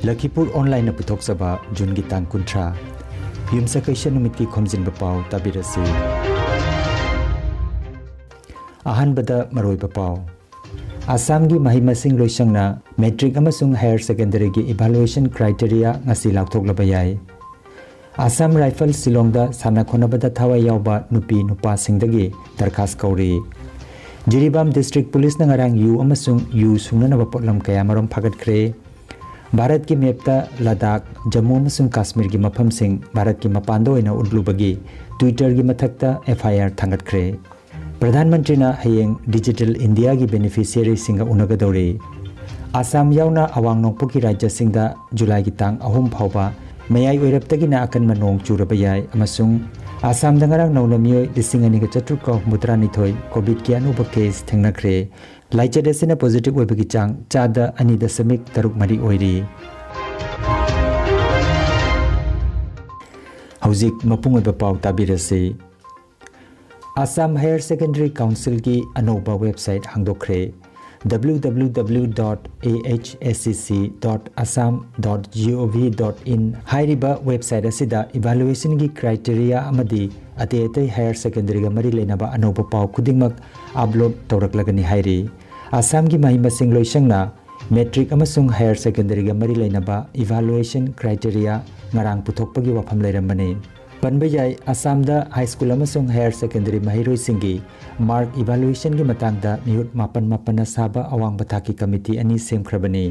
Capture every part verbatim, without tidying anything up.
ꯂꯈꯤꯄꯨꯔ ꯑꯣꯟꯂꯥꯏꯟꯅ ꯄꯨꯊꯣꯛꯆꯕ ꯖꯨꯟꯒꯤ ꯇꯥꯡ ꯀꯨꯟꯊ꯭ꯔꯥ, ꯌꯨꯝꯁꯀꯩꯁ ꯅꯨꯃꯤꯠꯀꯤ ꯈꯣꯝꯖꯤꯟꯕ ꯄꯥꯎ ꯇꯥꯕꯤꯔꯁꯤ꯫ ꯑꯍꯥꯟꯕꯗ ꯃꯔꯨꯑꯣꯏꯕ ꯄꯥꯎ꯫ ꯑꯁꯥꯝꯒꯤ ꯃꯍꯩ ꯃꯁꯤꯡ ꯂꯣꯏꯁꯪꯅ ꯃꯦꯇ꯭ꯔꯤꯛ ꯑꯃꯁꯨꯡ ꯍꯥꯌꯔ ꯁꯦꯀꯦꯟꯗꯔꯤꯒꯤ ꯏꯚꯥꯂꯨꯑꯦꯁꯟ ꯀ꯭ꯔꯥꯏꯇꯦꯔꯤꯌꯥ ꯉꯁꯤ ꯂꯥꯎꯊꯣꯛꯂꯕ ꯌꯥꯏ꯫ ꯑꯁꯥꯝ ꯔꯥꯏꯐꯜꯁ ꯁꯤꯂꯣꯡꯗ ꯁꯥꯟꯅ ꯈꯣꯠꯅꯕꯗ ꯊꯋꯥꯏ ꯌꯥꯎꯕ ꯅꯨꯄꯤ ꯅꯨꯄꯥꯁꯤꯡꯗꯒꯤ ꯗꯔꯈꯥꯁ ꯀꯧꯔꯤ꯫ ꯖꯤꯔꯤꯕꯥꯝ ꯗꯤꯁꯇ꯭ꯔꯤꯛ ꯄꯨꯂꯤꯁꯅ ꯉꯔꯥꯡ ꯌꯨ ꯑꯃꯁꯨꯡ ꯌꯨ ꯁꯨꯡꯅꯅꯕ ꯄꯣꯠꯂꯝ ꯀꯌꯥꯃꯔꯨꯝ ꯐꯥꯒꯠꯈ꯭ꯔꯦ꯫ ꯚꯥꯔꯠꯀꯤ ꯃꯦꯞꯇ ꯂꯗꯥꯈ, ꯖꯝꯃꯨ ꯑꯃꯁꯨꯡ ꯀꯥꯁꯃꯤꯔꯒꯤ ꯃꯐꯝꯁꯤꯡ ꯚꯥꯔꯠꯀꯤ ꯃꯄꯥꯟꯗ ꯑꯣꯏꯅ ꯎꯠꯂꯨꯕꯒꯤ Twitter-ꯒꯤ ꯃꯊꯛꯇ F I R ꯊꯥꯡꯒꯠꯈ꯭ꯔꯦ꯫ ꯄ꯭ꯔꯙꯥꯟ ꯃꯟꯇ꯭ꯔꯤꯅ ꯍꯌꯦꯡ ꯗꯤꯖꯤꯇꯦꯜ ꯏꯟꯗꯤꯌꯥꯒꯤ ꯕꯦꯅꯤꯐꯤꯁꯤꯌꯔꯤꯁꯤꯡꯒ ꯎꯅꯒꯗꯧꯔꯤ꯫ ꯑꯁꯥꯝ ꯌꯥꯎꯅ ꯑꯋꯥꯡ ꯅꯣꯡꯄꯣꯛꯀꯤ ꯔꯥꯖ꯭ꯌꯁꯤꯡꯗ ꯖꯨꯂꯥꯏꯒꯤ ꯇꯥꯡ ꯑꯍꯨꯝ ꯐꯥꯎꯕ ꯃꯌꯥꯏ ꯑꯣꯏꯔꯞꯇꯒꯤꯅ ꯑꯀꯟꯕ ꯅꯣꯡ ꯆꯨꯔꯕ ꯌꯥꯏ ꯑꯃꯁꯨꯡ ꯑꯁꯥꯝꯗ ꯉꯔꯥꯡ ꯅꯧꯅ ꯃꯤꯑꯣꯏ ꯂꯤꯁꯤꯡ ꯑꯅꯤꯒ ꯆꯥꯇ꯭ꯔꯨꯛꯀ ꯍꯨꯝꯐꯨꯇꯔꯥꯅꯤꯊꯣꯏ ꯀꯣꯚꯤꯗꯀꯤ ꯑꯅꯧꯕ ꯀꯦꯁ ꯊꯦꯡꯅꯈ꯭ꯔꯦ꯫ ꯂꯥꯏꯆꯠ ꯑꯁꯤꯅ ꯄꯣꯖꯤꯇꯤꯚ ꯑꯣꯏꯕꯒꯤ ꯆꯥꯡ ꯆꯥꯗ ꯑꯅꯤ ꯗꯁꯃꯤꯛ ꯇꯔꯨꯛ ꯃꯔꯤ ꯑꯣꯏꯔꯤ꯫ ꯍꯧꯖꯤꯛ ꯃꯄꯨꯡ ꯑꯣꯏꯕ ꯄꯥꯎ ꯇꯥꯕꯤꯔꯁꯤ꯫ ꯑꯁꯥꯝ ꯍꯥꯌꯔ ꯁꯦꯀꯦꯟꯗꯔꯤ ꯀꯥꯎꯟꯁꯤꯜꯒꯤ ꯑꯅꯧꯕ website ꯍꯥꯡꯗꯣꯛꯈ꯭ꯔꯦ꯫ W W W dot A H S C C dot assam dot gov dot in ꯍꯥꯏꯔꯤꯕ ꯋꯦꯕꯁꯥꯏꯠ ꯑꯁꯤꯗ ꯏꯚꯥꯂꯨꯑꯦꯁꯟꯒꯤ ꯀ꯭ꯔꯥꯏꯇꯦꯔꯤꯌꯥ ꯑꯃꯗꯤ ꯑꯇꯩ ꯑꯇꯩ ꯍꯥꯌꯔ ꯁꯦꯀꯦꯟꯗꯔꯤꯒ ꯃꯔꯤ ꯂꯩꯅꯕ ꯑꯅꯧꯕ ꯄꯥꯎ ꯈꯨꯗꯤꯡꯃꯛ ꯑꯞꯂꯣꯗ ꯇꯧꯔꯛꯂꯒꯅꯤ ꯍꯥꯏꯔꯤ꯫ ꯑꯁꯥꯝꯒꯤ ꯃꯍꯩ ꯃꯁꯤꯡ ꯂꯣꯏꯁꯪꯅ ꯃꯦꯇ꯭ꯔꯤꯛ ꯑꯃꯁꯨꯡ ꯍꯥꯌꯔ ꯁꯦꯀꯦꯟꯗꯔꯤꯒ ꯃꯔꯤ ꯂꯩꯅꯕ ꯏꯚꯥꯂꯨꯑꯦꯁꯟ ꯀ꯭ꯔꯥꯏꯇꯦꯔꯤꯌꯥ ꯉꯔꯥꯡ ꯄꯨꯊꯣꯛꯄꯒꯤ ꯋꯥꯐꯝ ꯂꯩꯔꯝꯕꯅꯤ꯫ ꯄꯟꯕ ꯌꯥꯏ, ꯑꯁꯥꯝꯗ ꯍꯥꯏ ꯁ꯭ꯀꯨꯜ ꯑꯃꯁꯨꯡ ꯍꯥꯌꯔ ꯁꯦꯀꯦꯟꯗꯔꯤ ꯃꯍꯩꯔꯣꯏꯁꯤꯡꯒꯤ ꯃꯥꯔꯛ ꯏꯚꯥꯂꯨꯑꯦꯁꯟꯒꯤ ꯃꯇꯥꯡꯗ ꯃꯤꯍꯨꯠ ꯃꯥꯄꯟ ꯃꯥꯄꯟꯅ ꯁꯥꯕ ꯑꯋꯥꯡꯕ ꯊꯥꯛꯀꯤ ꯀꯃꯤꯇꯤ ꯑꯅꯤ ꯁꯦꯝꯈ꯭ꯔꯕꯅꯤ꯫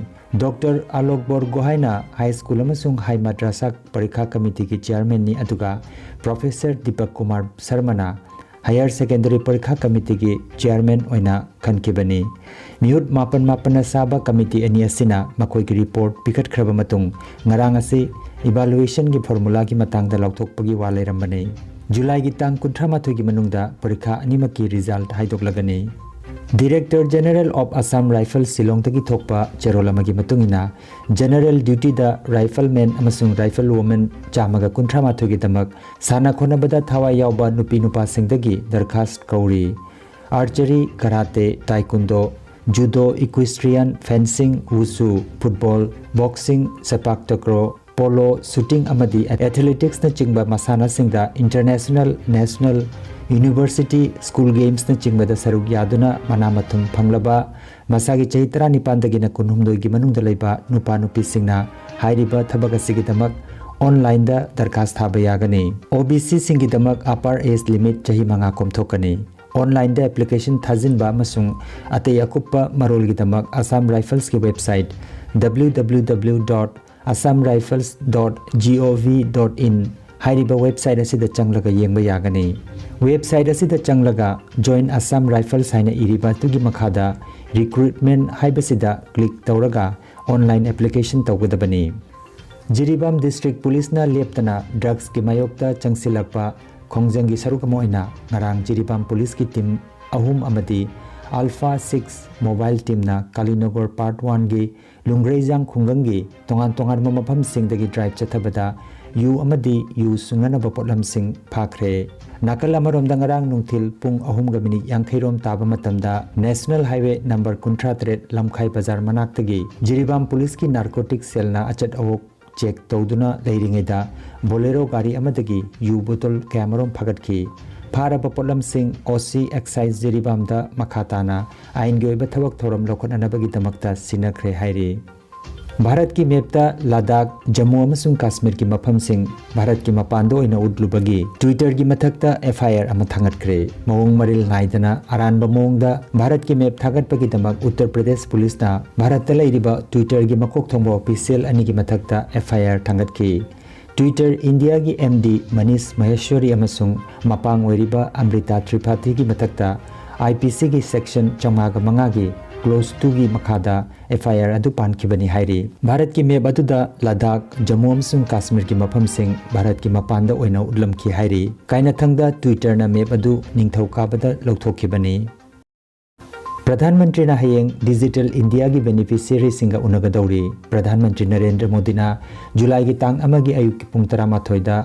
ꯗꯣꯛꯇꯔ ꯑꯂꯣꯛ ꯕꯣꯔꯒꯣꯍꯥꯏꯅ ꯍꯥꯏ ꯁ꯭ꯀꯨꯜ ꯑꯃꯁꯨꯡ ꯍꯥꯏ ꯃꯗ꯭ꯔꯥꯁꯥ ꯄꯔꯤꯈꯥ ꯀꯃꯤꯇꯤꯒꯤ ꯆꯤꯌꯥꯔꯃꯦꯟꯅꯤ, ꯑꯗꯨꯒ ꯄ꯭ꯔꯣꯐꯦꯁꯔ ꯗꯤꯄꯛ ꯀꯨꯃꯥꯔ ꯁꯔꯃꯅ ꯍꯥꯌꯔ ꯁꯦꯀꯦꯟꯗꯔꯤ ꯄꯔꯤꯈꯥ ꯀꯃꯤꯇꯤꯒꯤ ꯆꯤꯌꯥꯔꯃꯦꯟ ꯑꯣꯏꯅ ꯈꯟꯈꯤꯕꯅꯤ꯫ ꯃꯤꯍꯨꯠ ꯃꯥꯄꯟ ꯃꯥꯄꯟꯅ ꯁꯥꯕ ꯀꯃꯤꯇꯤ ꯑꯅꯤ ꯑꯁꯤꯅ ꯃꯈꯣꯏꯒꯤ ꯔꯤꯄꯣꯔꯠ ꯄꯤꯈꯠꯈ꯭ꯔꯕ ꯃꯇꯨꯡ, ꯉꯔꯥꯡ ꯑꯁꯤ ꯏꯚꯥꯂꯨꯑꯦꯁꯟꯒꯤ ꯐꯣꯔꯃꯨꯂꯥꯒꯤ ꯃꯇꯥꯡꯗ ꯂꯥꯎꯊꯣꯛꯄꯒꯤ ꯋꯥ ꯂꯩꯔꯝꯕꯅꯤ꯫ ꯖꯨꯂꯥꯏꯒꯤ ꯇꯥꯡ ꯀꯨꯟꯊ꯭ꯔꯥ ꯃꯥꯊꯣꯏꯒꯤ ꯃꯅꯨꯡꯗ ꯄꯔꯤꯈꯥ ꯑꯅꯤꯃꯛꯀꯤ ꯔꯤꯖꯜꯠ ꯍꯥꯏꯗꯣꯛꯂꯒꯅꯤ꯫ Director General of Assam Rifles ꯁꯤꯂꯣꯡꯗꯒꯤ ꯊꯣꯛꯄ ꯆꯦꯔꯣꯜ ꯑꯃꯒꯤ ꯃꯇꯨꯡ ꯏꯟꯅ, ꯖꯦꯅꯔꯦꯜ ꯗ꯭ꯌꯨꯇꯤꯗ ꯔꯥꯏꯐꯜꯃꯦꯟ ꯑꯃꯁꯨꯡ ꯔꯥꯏꯐꯜ ꯋꯨꯃꯦꯟ ꯆꯥꯝꯃꯒ ꯀꯨꯟꯊ꯭ꯔꯥ ꯃꯥꯊꯣꯏꯒꯤꯗꯃꯛ ꯁꯥꯟꯅ ꯈꯣꯠꯅꯕꯗ ꯊꯋꯥꯏ ꯌꯥꯎꯕ ꯅꯨꯄꯤ ꯅꯨꯄꯥꯁꯤꯡꯗꯒꯤ ꯗꯔꯈꯥꯁ ꯀꯧꯔꯤ꯫ Archery, karate, taekwondo, judo, equestrian, fencing, wushu, football, boxing, sepak takraw, polo, shooting ꯑꯃꯗꯤ ꯑꯦꯊꯂꯦꯇꯤꯛꯁꯅꯆꯤꯡꯕ ꯃꯁꯥꯟꯅꯁꯤꯡꯗ ꯏꯟꯇꯔꯅꯦꯁꯅꯦꯜ, ꯅꯦꯁꯅꯦꯜ, ꯌꯨꯅꯤꯚꯔꯁꯤꯇꯤ, ꯁ꯭ꯀꯨꯜ ꯒꯦꯝꯁꯅꯆꯤꯡꯕꯗ ꯁꯔꯨꯛ ꯌꯥꯗꯨꯅ ꯃꯅꯥ ꯃꯊꯨꯝ ꯐꯪꯂꯕ ꯃꯁꯥꯒꯤ ꯆꯍꯤ ꯇꯔꯥꯅꯤꯄꯥꯟꯗꯒꯤꯅ ꯀꯨꯟꯍꯨꯝꯗꯣꯏꯒꯤ ꯃꯅꯨꯡꯗ ꯂꯩꯕ ꯅꯨꯄꯥ ꯅꯨꯄꯤꯁꯤꯡꯅ ꯍꯥꯏꯔꯤꯕ ꯊꯕꯛ ꯑꯁꯤꯒꯤꯗꯃꯛ ꯑꯣꯟꯂꯥꯏꯟꯗ ꯗꯔꯈꯥꯁ ꯊꯥꯕ ꯌꯥꯒꯅꯤ꯫ ꯑꯣ ꯕꯤ ꯁꯤꯁꯤꯡꯒꯤꯗꯃꯛ ꯑꯄꯔ ꯑꯦꯖ ꯂꯤꯃꯤꯠ ꯆꯍꯤ ꯃꯉꯥ ꯀꯣꯝꯊꯣꯛꯀꯅꯤ꯫ ꯑꯣꯟꯂꯥꯏꯟꯗ ꯑꯦꯄ꯭ꯂꯤꯀꯦꯁꯟ ꯊꯥꯖꯤꯟꯕ ꯑꯃꯁꯨꯡ ꯑꯇꯩ ꯑꯀꯨꯞꯄ ꯃꯔꯣꯜꯒꯤꯗꯃꯛ ꯑꯁꯥꯝ ꯔꯥꯏꯐꯜꯁꯀꯤ website W W W dot assam rifles dot gov dot in ꯍꯥꯏꯔꯤꯕ ꯋꯦꯕꯁꯥꯏꯠ ꯑꯁꯤꯗ ꯆꯪꯂꯒ ꯌꯦꯡꯕ ꯌꯥꯒꯅꯤ꯫ ꯋꯦꯕꯁꯥꯏꯠ ꯑꯁꯤꯗ ꯆꯪꯂꯒ Join Assam Rifles ꯍꯥꯏꯅ ꯏꯔꯤꯕ ꯑꯗꯨꯒꯤ ꯃꯈꯥꯗ Recruitment ꯍꯥꯏꯕꯁꯤꯗ ꯀ꯭ꯂꯤꯛ ꯇꯧꯔꯒ ꯑꯣꯟꯂꯥꯏꯟ ꯑꯦꯄ꯭ꯂꯤꯀꯦꯁꯟ ꯇꯧꯒꯗꯕꯅꯤ꯫ ꯖꯤꯔꯤꯕꯥꯝ ꯗꯤꯁꯇ꯭ꯔꯤꯛ ꯄꯨꯂꯤꯁꯅ ꯂꯦꯞꯇꯅ ꯗ꯭ꯔꯒꯁꯀꯤ ꯃꯥꯌꯣꯛꯇ ꯆꯪꯁꯤꯜꯂꯛꯄ ꯈꯣꯡꯖꯪꯒꯤ ꯁꯔꯨꯛ ꯑꯃ ꯑꯣꯏꯅ ꯉꯔꯥꯡ ꯖꯤꯔꯤꯕꯥꯝ ꯄꯨꯂꯤꯁꯀꯤ ꯇꯤꯝ ꯑꯍꯨꯝ ꯑꯃꯗꯤ Alpha Six ꯃꯣꯕꯥꯏꯜ ꯇꯤꯝꯅ ꯀꯥꯂꯤꯅꯒꯔ ꯄꯥꯔꯠ ꯋꯥꯟꯒꯤ ꯂꯨꯡꯒ꯭ꯔꯩꯖꯥꯡ ꯈꯨꯡꯒꯪꯒꯤ ꯇꯣꯉꯥꯟ ꯇꯣꯉꯥꯟꯕ ꯃꯐꯝꯁꯤꯡꯗꯒꯤ ꯗ꯭ꯔꯥꯏꯚ ꯆꯠꯊꯕꯗ ꯌꯨ ꯑꯃꯗꯤ ꯌꯨ ꯁꯨꯡꯅꯅꯕ ꯄꯣꯠꯂꯝꯁꯤꯡ ꯐꯥꯈ꯭ꯔꯦ꯫ ꯅꯥꯀꯜ ꯑꯃꯔꯣꯝꯗ ꯉꯔꯥꯡ ꯅꯨꯡꯊꯤꯜ ꯄꯨꯡ ꯑꯍꯨꯝꯒ ꯃꯤꯅꯤꯠ ꯌꯥꯡꯈꯩ ꯔꯣꯝ ꯇꯥꯕ ꯃꯇꯝꯗ ꯅꯦꯁꯅꯦꯜ ꯍꯥꯏꯋꯦ ꯅꯝꯕꯔ ꯀꯨꯟꯊ꯭ꯔꯥ ꯇꯔꯦꯠ ꯂꯝꯈꯥꯏ ꯕꯖꯥꯔ ꯃꯅꯥꯛꯇꯒꯤ ꯖꯤꯔꯤꯕꯥꯝ ꯄꯨꯂꯤꯁꯀꯤ ꯅꯥꯔꯀꯣꯇꯤꯛ ꯁꯦꯜꯅ ꯑꯆꯠ ꯑꯋꯣꯛ ꯆꯦꯛ ꯇꯧꯗꯨꯅ ꯂꯩꯔꯤꯉꯩꯗ ꯕꯣꯂꯦꯔꯣ ꯒꯥꯔꯤ ꯑꯃꯗꯒꯤ ꯌꯨ ꯕꯣꯇꯜ ꯀꯌꯥꯃꯔꯣꯝ ꯐꯥꯒꯠꯈꯤ꯫ ꯐꯥꯔꯕ ꯄꯣꯠꯂꯝꯁꯤꯡ ꯑꯣ ꯁꯤ ꯑꯦꯛꯁꯥꯏꯖ ꯖꯤꯔꯤꯕꯥꯝꯗ ꯃꯈꯥ ꯇꯥꯅ ꯑꯥꯏꯟꯒꯤ ꯑꯣꯏꯕ ꯊꯕꯛ ꯊꯧꯔꯝ ꯂꯧꯈꯠꯅꯅꯕꯒꯤꯗꯃꯛꯇ ꯁꯤꯟꯅꯈ꯭ꯔꯦ ꯍꯥꯏꯔꯤ꯫ ꯚꯥꯔꯠꯀꯤ ꯃꯦꯞꯇ ꯂꯗꯥꯈ, ꯖꯝꯃꯨ ꯑꯃꯁꯨꯡ ꯀꯥꯁꯃꯤꯔꯒꯤ ꯃꯐꯝꯁꯤꯡ ꯚꯥꯔꯠꯀꯤ ꯃꯄꯥꯟꯗ ꯑꯣꯏꯅ ꯎꯠꯂꯨꯕꯒꯤ Twitter-ꯒꯤ ꯃꯊꯛꯇ F I R ꯑꯃ ꯊꯥꯡꯒꯠꯈ꯭ꯔꯦ꯫ ꯃꯑꯣꯡ ꯃꯔꯤꯜ ꯅꯥꯏꯗꯅ ꯑꯔꯥꯟꯕ ꯃꯑꯣꯡꯗ ꯚꯥꯔꯠꯀꯤ ꯃꯦꯞ ꯊꯥꯒꯠꯄꯒꯤꯗꯃꯛ ꯎꯠꯇꯔ ꯄ꯭ꯔꯗꯦꯁ ꯄꯨꯂꯤꯁꯅ ꯚꯥꯔꯠꯇ ꯂꯩꯔꯤꯕ Twitter-ꯒꯤ ꯃꯀꯣꯛ ꯊꯣꯡꯕ ꯑꯣꯐꯤꯁꯤꯌꯦꯜ ꯑꯅꯤꯒꯤ ꯃꯊꯛꯇ F I R ꯊꯥꯡꯒꯠꯈꯤ꯫ Twitter India-ꯒꯤ M D Manish ꯃꯍꯦꯁ꯭ꯋꯔꯤ ꯑꯃꯁꯨꯡ ꯃꯄꯥꯡ ꯑꯣꯏꯔꯤꯕ ꯑꯝꯔꯤꯇꯥ ꯇ꯭ꯔꯤꯄꯥꯊꯤꯒꯤ ꯃꯊꯛꯇ I P C-ꯒꯤ section ꯆꯥꯝꯃꯉꯥꯒ ꯃꯉꯥꯒꯤ clause two-ꯒꯤ ꯃꯈꯥꯗ F I R ꯑꯗꯨ ꯄꯥꯟꯈꯤꯕꯅꯤ ꯍꯥꯏꯔꯤ꯫ ꯚꯥꯔꯠꯀꯤ ꯃꯦꯞ ꯑꯗꯨꯗ ꯂꯗꯥꯈ, ꯖꯝꯃꯨ ꯑꯃꯁꯨꯡ ꯀꯥꯁꯃꯤꯔꯒꯤ ꯃꯐꯝꯁꯤꯡ ꯚꯥꯔꯠꯀꯤ ꯃꯄꯥꯟꯗ ꯑꯣꯏꯅ ꯎꯠꯂꯝꯈꯤ ꯍꯥꯏꯔꯤ꯫ ꯀꯥꯏꯅꯊꯪꯗ Twitter-ꯅ ꯃꯦꯞ ꯑꯗꯨ ꯅꯤꯡꯊꯧꯀꯥꯕꯗ ꯂꯧꯊꯣꯛꯈꯤꯕꯅꯤ꯫ ꯄ꯭ꯔꯙꯥꯟ ꯃꯟꯇ꯭ꯔꯤꯅ ꯍꯌꯦꯡ ꯗꯤꯖꯤꯇꯦꯜ ꯏꯟꯗꯤꯌꯥꯒꯤ ꯕꯦꯅꯤꯐꯤꯁꯤꯌꯔꯤꯁꯤꯡꯒ ꯎꯅꯒꯗꯧꯔꯤ꯫ ꯄ꯭ꯔꯙꯥꯟ ꯃꯟꯇ꯭ꯔꯤ ꯅꯔꯦꯟꯗ꯭ꯔ ꯃꯣꯗꯤꯅ ꯖꯨꯂꯥꯏꯒꯤ ꯇꯥꯡ ꯑꯃꯒꯤ ꯑꯌꯨꯛꯀꯤ ꯄꯨꯡ ꯇꯔꯥꯃꯥꯊꯣꯏꯗ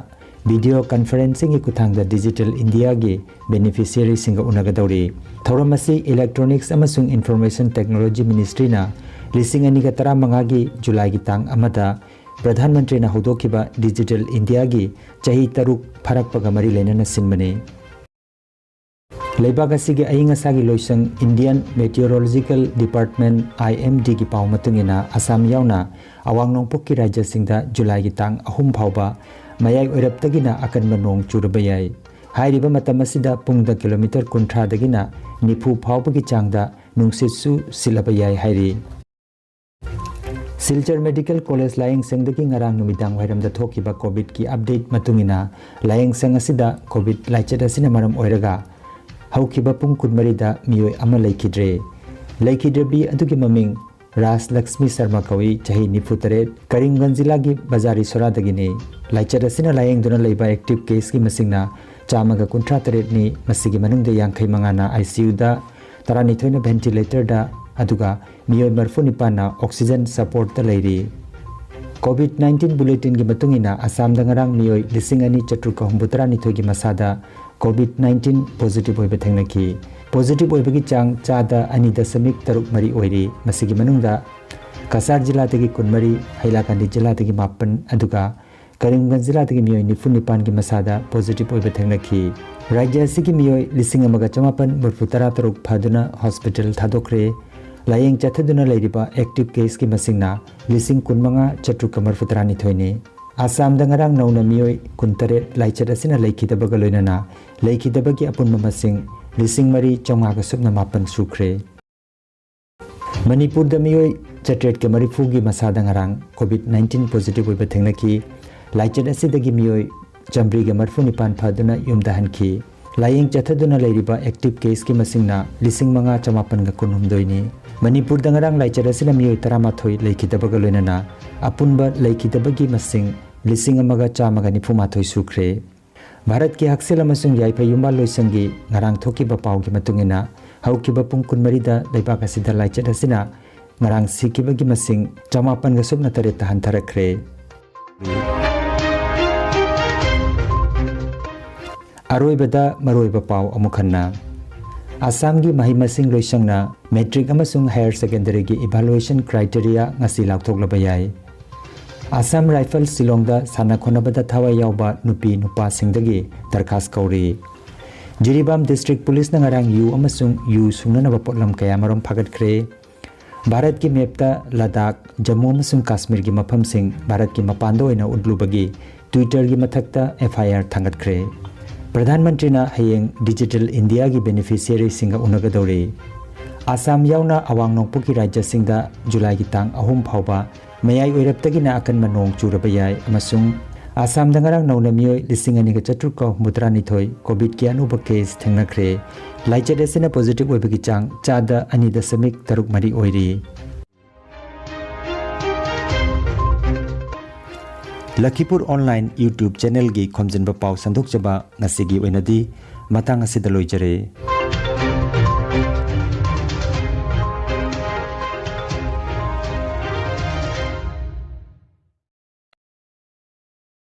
ꯚꯤꯗꯤꯑꯣ ꯀꯟꯐꯔꯦꯟꯁꯤꯡꯒꯤ ꯈꯨꯠꯊꯥꯡꯗ ꯗꯤꯖꯤꯇꯦꯜ ꯏꯟꯗꯤꯌꯥꯒꯤ ꯕꯦꯅꯤꯐꯤꯁꯤꯌꯔꯤꯁꯤꯡꯒ ꯎꯅꯒꯗꯧꯔꯤ꯫ ꯊꯧꯔꯝ ꯑꯁꯤ ꯏꯂꯦꯛꯇ꯭ꯔꯣꯅꯤꯛꯁ ꯑꯃꯁꯨꯡ ꯏꯟꯐꯣꯔꯃꯦꯁꯟ ꯇꯦꯛꯅꯣꯂꯣꯖꯤ ꯃꯤꯅꯤꯁꯇ꯭ꯔꯤꯅ ꯂꯤꯁꯤꯡ ꯑꯅꯤꯒ ꯇꯔꯥꯃꯉꯥꯒꯤ ꯖꯨꯂꯥꯏꯒꯤ ꯇꯥꯡ ꯑꯃꯗ ꯄ꯭ꯔꯙꯥꯟ ꯃꯟꯇ꯭ꯔꯤꯅ ꯍꯧꯗꯣꯛꯈꯤꯕ ꯗꯤꯖꯤꯇꯦꯜ ꯏꯟꯗꯤꯌꯥꯒꯤ ꯆꯍꯤ ꯇꯔꯨꯛ ꯐꯥꯔꯛꯄꯒ ꯃꯔꯤ ꯂꯩꯅꯅ ꯁꯤꯟꯕꯅꯤ꯫ ꯂꯩꯕꯥꯛ ꯑꯁꯤꯒꯤ ꯑꯏꯪ ꯑꯁꯥꯒꯤ ꯂꯣꯏꯁꯪ Indian Meteorological Department, I M D ꯒꯤ ꯄꯥꯎ ꯃꯇꯨꯡ ꯏꯟꯅ, ꯑꯁꯥꯝ ꯌꯥꯎꯅ ꯑꯋꯥꯡ ꯅꯣꯡꯄꯣꯛꯀꯤ ꯔꯥꯖ꯭ꯌꯁꯤꯡꯗ ꯖꯨꯂꯥꯏꯒꯤ ꯇꯥꯡ ꯑꯍꯨꯝ ꯐꯥꯎꯕ ꯃꯌꯥꯏ ꯑꯣꯏꯔꯞꯇꯒꯤꯅ ꯑꯀꯟꯕ ꯅꯣꯡ ꯆꯨꯔꯕ ꯌꯥꯏ꯫ ꯍꯥꯏꯔꯤꯕ ꯃꯇꯝ ꯑꯁꯤꯗ ꯄꯨꯡꯗ ꯀꯤꯂꯣꯃꯤꯇꯔ ꯀꯨꯟꯊ꯭ꯔꯥꯗꯒꯤꯅ ꯅꯤꯐꯨ ꯐꯥꯎꯕꯒꯤ ꯆꯥꯡꯗ ꯅꯨꯡꯁꯤꯠꯁꯨ ꯁꯤꯠꯂꯕ ꯌꯥꯏ ꯍꯥꯏꯔꯤ꯫ ꯁꯤꯜꯆꯔ ꯃꯦꯗꯤꯀꯦꯜ ꯀꯣꯂꯦꯖ ꯂꯥꯌꯦꯡꯁꯪꯗꯒꯤ ꯉꯔꯥꯡ ꯅꯨꯃꯤꯗꯥꯡ ꯋꯥꯏꯔꯝꯗ ꯊꯣꯛꯈꯤꯕ ꯀꯣꯚꯤꯗꯀꯤ ꯑꯞꯗꯦꯠ ꯃꯇꯨꯡ ꯏꯟꯅ, ꯂꯥꯌꯦꯡꯁꯪ ꯑꯁꯤꯗ ꯀꯣꯚꯤꯗ ꯂꯥꯏꯆꯠ ꯑꯁꯤꯅ ꯃꯔꯝ ꯑꯣꯏꯔꯒ ꯍꯧꯈꯤꯕ ꯄꯨꯡ ꯀꯨꯟꯃꯔꯤꯗ ꯃꯤꯑꯣꯏ ꯑꯃ ꯂꯩꯈꯤꯗ꯭ꯔꯦ꯫ ꯂꯩꯈꯤꯗ꯭ꯔꯕꯤ ꯑꯗꯨꯒꯤ ꯃꯃꯤꯡ ꯔꯥꯖ ꯂꯛꯁꯃꯤ ꯁꯔꯃ ꯀꯧꯏ, ꯆꯍꯤ ꯅꯤꯐꯨ ꯇꯔꯦꯠ, ꯀꯔꯤꯝꯒꯟꯖ ꯖꯤꯂꯥꯒꯤ ꯕꯖꯥꯔꯤ ꯁꯣꯔꯥꯗꯒꯤꯅꯤ꯫ ꯂꯥꯏꯆꯠ ꯑꯁꯤꯅ ꯂꯥꯌꯦꯡꯗꯨꯅ ꯂꯩꯕ ꯑꯦꯛꯇꯤꯚ ꯀꯦꯁꯀꯤ ꯃꯁꯤꯡꯅ ꯆꯥꯝꯃꯒ ꯀꯨꯟꯊ꯭ꯔꯥ ꯇꯔꯦꯠꯅꯤ, ꯃꯁꯤꯒꯤ ꯃꯅꯨꯡꯗ ꯌꯥꯡꯈꯩ ꯃꯉꯥꯅ I C U ꯗ, ꯇꯔꯥꯅꯤꯊꯣꯏꯅ ꯚꯦꯟꯇꯤꯂꯦꯇꯔꯗ, ꯑꯗꯨꯒ ꯃꯤꯑꯣꯏ ꯃꯔꯤꯐꯨ ꯅꯤꯄꯥꯟꯅ ꯑꯣꯛꯁꯤꯖꯟ ꯁꯄꯣꯔꯠꯇ ꯂꯩꯔꯤ꯫ ꯀꯣꯚꯤꯗ ꯅꯥꯏꯟꯇꯤꯟ ꯕꯨꯂꯦꯇꯤꯟꯒꯤ ꯃꯇꯨꯡ ꯏꯟꯅ, ꯑꯁꯥꯝꯗ ꯉꯔꯥꯡ ꯃꯤꯑꯣꯏ ꯂꯤꯁꯤꯡ ꯑꯅꯤ ꯆꯥꯇ꯭ꯔꯨꯛꯀ ꯍꯨꯝꯐꯨꯇꯔꯥꯅꯤꯊꯣꯏꯒꯤ ꯃꯁꯥꯗ ꯀꯣꯚꯤꯗ ꯅꯥꯏꯟꯇꯤꯟ ꯄꯣꯖꯤꯇꯤꯚ ꯑꯣꯏꯕ ꯊꯦꯡꯅꯈꯤ꯫ ꯄꯣꯖꯤꯇꯤꯚ ꯑꯣꯏꯕꯒꯤ ꯆꯥꯡ ꯆꯥꯗ ꯑꯅꯤ ꯗꯁꯃꯤꯛ ꯇꯔꯨꯛ ꯃꯔꯤ ꯑꯣꯏꯔꯤ꯫ ꯃꯁꯤꯒꯤ ꯃꯅꯨꯡꯗ ꯀꯁꯥꯔ ꯖꯤꯂꯥꯗꯒꯤ ꯀꯨꯟꯃꯔꯤ, ꯍꯩꯂꯥꯀꯥꯟꯗꯤ ꯖꯤꯂꯥꯗꯒꯤ ꯃꯥꯄꯟ, ꯑꯗꯨꯒ ꯀꯔꯤꯝꯒꯟꯖ ꯖꯤꯂꯥꯗꯒꯤ ꯃꯤꯑꯣꯏ ꯅꯤꯐꯨ ꯅꯤꯄꯥꯟꯒꯤ ꯃꯁꯥꯗ ꯄꯣꯖꯤꯇꯤꯚ ꯑꯣꯏꯕ ꯊꯦꯡꯅꯈꯤ꯫ ꯔꯥꯖ꯭ꯌ ꯑꯁꯤꯒꯤ ꯃꯤꯑꯣꯏ ꯂꯤꯁꯤꯡ ꯑꯃꯒ ꯆꯃꯥꯄꯟ ꯃꯔꯤꯐꯨ ꯇꯔꯥ ꯇꯔꯨꯛ ꯐꯗꯨꯅ ꯍꯣꯁꯄꯤꯇꯥꯜ ꯊꯥꯗꯣꯛꯈ꯭ꯔꯦ꯫ ꯂꯥꯌꯦꯡ ꯆꯠꯊꯗꯨꯅ ꯂꯩꯔꯤꯕ ꯑꯦꯛꯇꯤꯚ ꯀꯦꯁꯀꯤ ꯃꯁꯤꯡꯅ ꯂꯤꯁꯤꯡ ꯀꯨꯟꯃꯉꯥ ꯆꯥꯇ꯭ꯔꯨꯛꯀ ꯃꯔꯤꯐꯨ ꯇꯔꯥꯅꯤꯊꯣꯏꯅꯤ꯫ ꯑꯁꯥꯝꯗ ꯉꯔꯥꯡ ꯅꯧꯅ ꯃꯤꯑꯣꯏ ꯀꯨꯟꯇꯔꯦꯠ ꯂꯥꯏꯆꯠ ꯑꯁꯤꯅ ꯂꯩꯈꯤꯗꯕꯒ ꯂꯣꯏꯅꯅ ꯂꯩꯈꯤꯗꯕꯒꯤ ꯑꯄꯨꯟꯕ ꯃꯁꯤꯡ ꯂꯤꯁꯤꯡ ꯃꯔꯤ ꯆꯥꯝꯃꯉꯥꯒ ꯁꯨꯞꯅ ꯃꯥꯄꯟ ꯁꯨꯈ꯭ꯔꯦ꯫ ꯃꯅꯤꯄꯨꯔꯗ ꯃꯤꯑꯣꯏ ꯆꯥꯇ꯭ꯔꯦꯠꯀ ꯃꯔꯤꯐꯨꯒꯤ ꯃꯁꯥꯗ ꯉꯔꯥꯡ ꯀꯣꯚꯤꯗ ꯅꯥꯏꯟꯇꯤꯟ ꯄꯣꯖꯤꯇꯤꯚ ꯑꯣꯏꯕ ꯊꯦꯡꯅꯈꯤ꯫ ꯂꯥꯏꯆꯠ ꯑꯁꯤꯗꯒꯤ ꯃꯤꯑꯣꯏ ꯆꯥꯃꯔꯤꯒ ꯃꯔꯤꯐꯨ ꯅꯤꯄꯥꯟ ꯐꯗꯨꯅ ꯌꯨꯝꯗ ꯍꯟꯈꯤ꯫ ꯂꯥꯌꯦꯡ ꯆꯠꯊꯗꯨꯅ ꯂꯩꯔꯤꯕ ꯑꯦꯛꯇꯤꯚ ꯀꯦꯁꯀꯤ ꯃꯁꯤꯡꯅ ꯂꯤꯁꯤꯡ ꯃꯉꯥ ꯆꯃꯥꯄꯟꯒ ꯀꯨꯟꯍꯨꯝꯗꯣꯏꯅꯤ꯫ ꯃꯅꯤꯄꯨꯔꯗ ꯉꯔꯥꯡ ꯂꯥꯏꯆꯠ ꯑꯁꯤꯅ ꯃꯤꯑꯣꯏ ꯇꯔꯥꯃꯥꯊꯣꯏ ꯂꯩꯈꯤꯗꯕꯒ ꯂꯣꯏꯅꯅ ꯑꯄꯨꯟꯕ ꯂꯩꯈꯤꯗꯕꯒꯤ ꯃꯁꯤꯡ ꯂꯤꯁꯤꯡ ꯑꯃꯒ ꯆꯥꯝꯃꯒ ꯅꯤꯐꯨ ꯃꯥꯊꯣꯏ ꯁꯨꯈ꯭ꯔꯦ꯫ ꯚꯥꯔꯠꯀꯤ ꯍꯛꯁꯦꯜ ꯑꯃꯁꯨꯡ ꯌꯥꯏꯐ ꯌꯨꯝꯕꯥꯜ ꯂꯣꯏꯁꯪꯒꯤ ꯉꯔꯥꯡ ꯊꯣꯛꯈꯤꯕ ꯄꯥꯎꯒꯤ ꯃꯇꯨꯡ ꯏꯟꯅ, ꯍꯧꯈꯤꯕ ꯄꯨꯡ ꯀꯨꯟꯃꯔꯤꯗ ꯂꯩꯕꯥꯛ ꯑꯁꯤꯗ ꯂꯥꯏꯆꯠ ꯑꯁꯤꯅ ꯉꯔꯥꯡ ꯁꯤꯈꯤꯕꯒꯤ ꯃꯁꯤꯡ ꯆꯃꯥꯄꯟꯒ ꯁꯨꯞꯅ ꯇꯔꯦꯠꯇ ꯍꯟꯊꯔꯛꯈ꯭ꯔꯦ꯫ ꯑꯔꯣꯏꯕꯗ ꯃꯔꯨꯑꯣꯏꯕ ꯄꯥꯎ ꯑꯃꯨꯛ ꯍꯟꯅ꯫ ꯑꯁꯥꯝꯒꯤ ꯃꯍꯩ ꯃꯁꯤꯡ ꯂꯣꯏꯁꯪꯅ ꯃꯦꯇ꯭ꯔꯤꯛ ꯑꯃꯁꯨꯡ ꯍꯥꯌꯔ ꯁꯦꯀꯦꯟꯗꯔꯤꯒꯤ ꯏꯚꯥꯂꯨꯑꯦꯁꯟ ꯀ꯭ꯔꯥꯏꯇꯦꯔꯤꯌꯥ ꯉꯁꯤ ꯂꯥꯎꯊꯣꯛꯂꯕ ꯌꯥꯏ꯫ ꯑꯁꯥꯝ ꯔꯥꯏꯐꯜꯁ ꯁꯤꯂꯣꯡꯗ ꯁꯥꯟꯅ ꯈꯣꯠꯅꯕꯗ ꯊꯋꯥꯏ ꯌꯥꯎꯕ ꯅꯨꯄꯤ ꯅꯨꯄꯥꯁꯤꯡꯗꯒꯤ ꯗꯔꯈꯥꯁ ꯀꯧꯔꯤ꯫ ꯖꯤꯔꯤꯕꯥꯝ ꯗꯤꯁꯇ꯭ꯔꯤꯛ ꯄꯨꯂꯤꯁꯅ ꯉꯔꯥꯡ ꯌꯨ ꯑꯃꯁꯨꯡ ꯌꯨ ꯁꯨꯡꯅꯅꯕ ꯄꯣꯠꯂꯝ ꯀꯌꯥꯃꯔꯨꯝ ꯐꯥꯒꯠꯈ꯭ꯔꯦ꯫ ꯚꯥꯔꯠꯀꯤ ꯃꯦꯞꯇ ꯂꯗꯥꯈ, ꯖꯝꯃꯨ ꯑꯃꯁꯨꯡ ꯀꯥꯁꯃꯤꯔꯒꯤ ꯃꯐꯝꯁꯤꯡ ꯚꯥꯔꯠꯀꯤ ꯃꯄꯥꯟꯗ ꯑꯣꯏꯅ ꯎꯠꯂꯨꯕꯒꯤ Twitter-ꯒꯤ ꯃꯊꯛꯇ F I R ꯊꯥꯡꯒꯠꯈ꯭ꯔꯦ꯫ ꯄ꯭ꯔꯙꯥꯟ ꯃꯟꯇ꯭ꯔꯤꯅ ꯍꯌꯦꯡ ꯗꯤꯖꯤꯇꯦꯜ ꯏꯟꯗꯤꯌꯥꯒꯤ ꯕꯦꯅꯤꯐꯤꯁꯤꯌꯔꯤꯁꯤꯡꯒ ꯎꯅꯒꯗꯧꯔꯤ꯫ ꯑꯁꯥꯝ ꯌꯥꯎꯅ ꯑꯋꯥꯡ ꯅꯣꯡꯄꯣꯛꯀꯤ ꯔꯥꯖ꯭ꯌꯁꯤꯡꯗ ꯖꯨꯂꯥꯏꯒꯤ ꯇꯥꯡ ꯑꯍꯨꯝ ꯐꯥꯎꯕ ꯃꯌꯥꯏ ꯑꯣꯏꯔꯞꯇꯒꯤꯅ ꯑꯀꯟꯕ ꯅꯣꯡ ꯆꯨꯔꯕ ꯌꯥꯏ ꯑꯃꯁꯨꯡ ꯑꯁꯥꯝꯗ ꯉꯔꯥꯡ ꯅꯧꯅ ꯃꯤꯑꯣꯏ ꯂꯤꯁꯤꯡ ꯑꯅꯤꯒ ꯆꯥꯇ꯭ꯔꯨꯛꯀ ꯍꯨꯝꯐꯨꯇꯔꯥꯅꯤꯊꯣꯏ ꯀꯣꯚꯤꯗꯀꯤ ꯑꯅꯧꯕ ꯀꯦꯁ ꯊꯦꯡꯅꯈ꯭ꯔꯦ꯫ ꯂꯥꯏꯆꯠ ꯑꯁꯤꯅ ꯄꯣꯖꯤꯇꯤꯚ ꯑꯣꯏꯕꯒꯤ ꯆꯥꯡ ꯆꯥꯗ ꯑꯅꯤ ꯗꯁꯃꯤꯛ ꯇꯔꯨꯛ ꯃꯔꯤ ꯑꯣꯏꯔꯤ꯫ ꯂꯈꯤꯄꯨꯔ ꯑꯣꯟꯂꯥꯏꯟ YouTube ꯆꯦꯅꯦꯜꯒꯤ ꯈꯣꯝꯖꯤꯟꯕ ꯄꯥꯎ ꯁꯟꯗꯣꯛꯆꯕ ꯉꯁꯤꯒꯤ ꯑꯣꯏꯅꯗꯤ ꯃꯇꯥꯡ ꯑꯁꯤꯗ ꯂꯣꯏꯖꯔꯦ꯫